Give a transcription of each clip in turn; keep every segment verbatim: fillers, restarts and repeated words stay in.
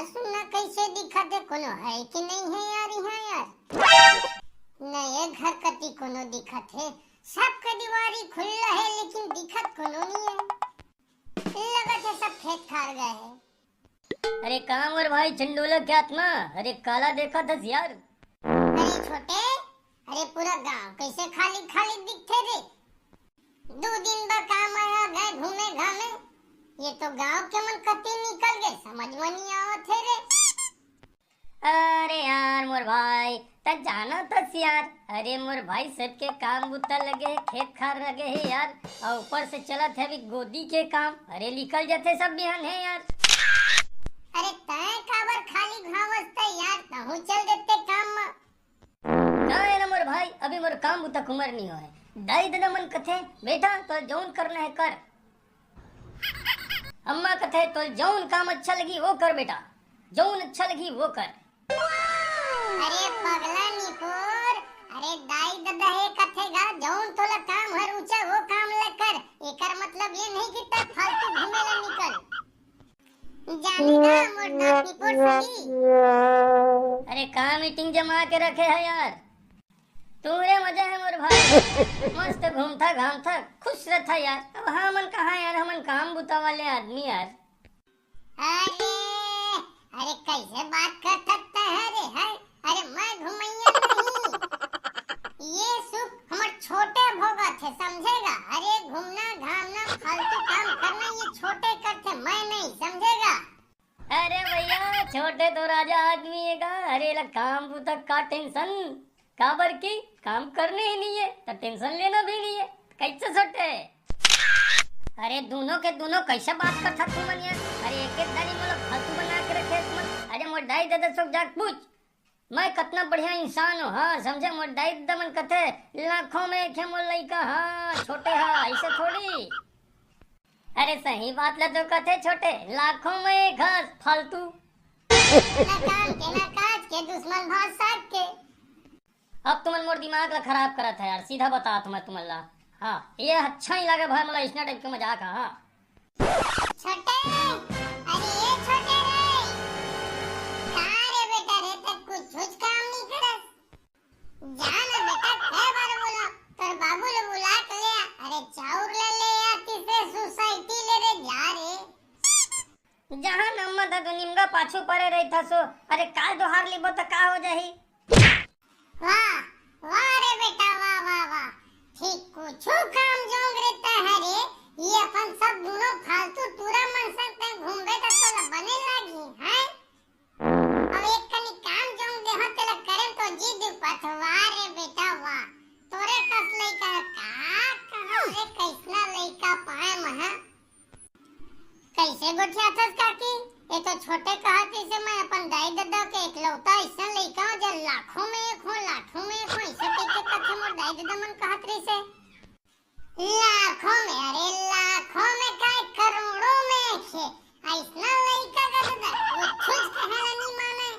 सुनना कैसे दिखत हे, कोनो है कि नहीं है यार यहाँ यार? नए घर कती कोनो दिखत हे, सबके दीवारी खुल्ला हे लेकिन दिखत कोनो नहीं है। लगत हे सब खेत खार गए हे। अरे का मोर भाई चंडोला के आत्मा, अरे काला देखत हस यार? अरे छोटे, अरे पूरा गांव कैसे खाली खाली दिखथे रे? दू दिन बर काम आया गए घूमे घामे, ये तो गांव के मन कती निकल गए, समझ में नहीं आवत हे रे। अरे यार मोर भाई, त जानत हस यार, अरे मोर भाई सबके काम बुता लगे हे, खेत खार लगे हे यार, अउ ऊपर से चलत हे अभी गोदी के काम, अरे निकल जाथे सब बिहान हे यार। अरे तय काबर खाली घावस त यार, तहूँ चल देते काम म। का हे ना मोर भाई, अभी मोर काम बुता के उमर नहीं होए। दाई ददा मन कथे, "बेटा, तो जौन करना है कर।" अम्मा कथे, "तो जौन काम अच्छा लगी वो कर बेटा, जौन अच्छा लगी वो कर।" अरे पगला निपोर, अरे दाई ददा हे कथे गा, जौन तोला काम हर ऊंचा वो काम ल कर। एकर मतलब ये नहीं कि तय फालतू घूमे ला निकल। जाने ना मोर नाक निपोर सही। अरे का मीटिंग जमा के रखे है यार? तोरे मजा है मोर भाई, मस्त घूमथा घामथा खुश रहथा यार। अब हमन कहाँ यार, हमन काम बुता वाले आदमी यार। अरे, अरे कैसे बात कर सकता है रे, है? अरे मैं घुमैया नहीं, ये सुख हमर छोटे भोगत हे, समझे गा? अरे घूमना घामना फालतू काम करना ये छोटे करथे, मैं नहीं, समझे गा? अरे भैया, छोटे तो राजा आदमी हे गा। अरे ला काम बुता का टेंशन, काबर की काम करने ही नहीं है तो टेंशन लेना भी नहीं है। कैसे छोटे? अरे दोनों के दोनों कैसे बात करथा तुमन यार? अरे एक एक दारी मोला फालतू बना के रखे तुमन। अरे मोर दाई ददा सोक जाके पूछ, मैं कतना बढ़िया इंसान हूँ, हाँ समझे? मोर दाई ददा मन कथे लाखों में एक है मोर लइका, हाँ छोटे हा, ऐसे थोड़ी। अरे सही बात ला तो कथे छोटे, लाखों में एक हस फालतू। ना काम के ना काज के, दुश्मन भाव साग के। अब तुमन मोर दिमाग ला खराब करत है यार, सीधा बतात मैं तुमन ला। हाँ, ये अच्छा नहीं लगे भाई, मोला इसना टाइप के मजाक है, हाँ। छोटे, अरे ये छोटे रे, का रे बेटा रे, तक कुछ कुछ काम नहीं करस? जा ना बेटा, कै बार बोला, तोर बाबू ले बुला के ले आ। अरे चाउर ले ले आ, तीसरे सोसाइटी ले रे, जा रे। जहाँ नम्मा दादू निमगा पाछू परे रहिथसो, अरे काल दोहार लेबो त का हो जाही? वाह, वाह रे बेटा, वाह, वाह, वाह। ठीक कुछू काम जोंग रहता है रे, ये अपन सब दोनों फालतू टूरा मन संग तैं घूमबे त तोला बने लागी, हैं? अब एक कनी काम जोंग देहो तेला करे तो जी दू पथवा रे बेटा, वाह। तोरे कस लइका का कहा रे, कैसना लइका पाए महा। कैसे गोठियाथस काकी? ये तो छोटे कहत रहिसे, मैं अपन दाई ददा के एकलौता ऐसा लइका हूँ, जे लाखों में एक हो, लाखों में एक हो, ऐसे कैसे कथे मोर दाई ददा मन कहत रहिसे? लाखों में, अरे लाखों में काय, करोड़ों में एक है। ऐसना लइका का ददा, वो कुछ कहला नहीं माने।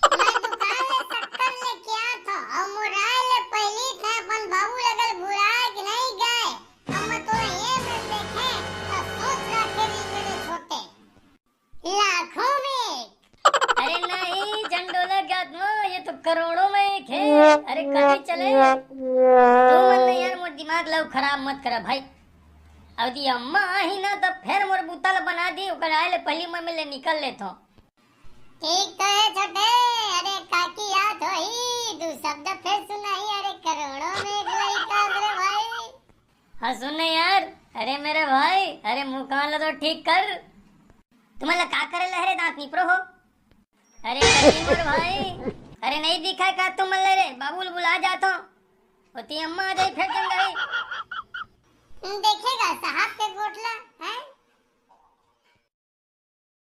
मैं दुकान ले शक्कर लेके आत हूँ, और मोर आए ले पहली तैं अपन बाबू लगल बुलाए के नहीं गए। अब मैं तोला ये में देखे, तो सोच रखे नहीं मेरे छोटे। लाखों में एक। अरे नहीं, चंडोला के आत्मा, ये तो करोड़ों में एक है। अरे कभी चले। तू मन नहीं यार, मोर दिमाग ला खराब मत करा भाई। अब दी अम्मा आही ना, तो फिर मोर बुता ला बना दी, ओकर आए ले पहली मैं मिले निकल लेत हूँ। ठीक तो है छोटे, अरे काकी याद होही, दू शब्द फिर सुनाही, अरे करोड़ों में एक लइका रे भाई। हाँ सुन ना यार, अरे मेरे भाई, अरे मुँह कान ला तो ठीक कर। तुमन ला का करे ला हे रे दांत निपरो हो? अरे कहीं मोर भाई, अरे नहीं दिखा का तुमन ला रे, बाबू ल बुला जात हो। ओती अम्मा आ जाई फिर जंगाई। देखेगा साहब के गोठला, हैं?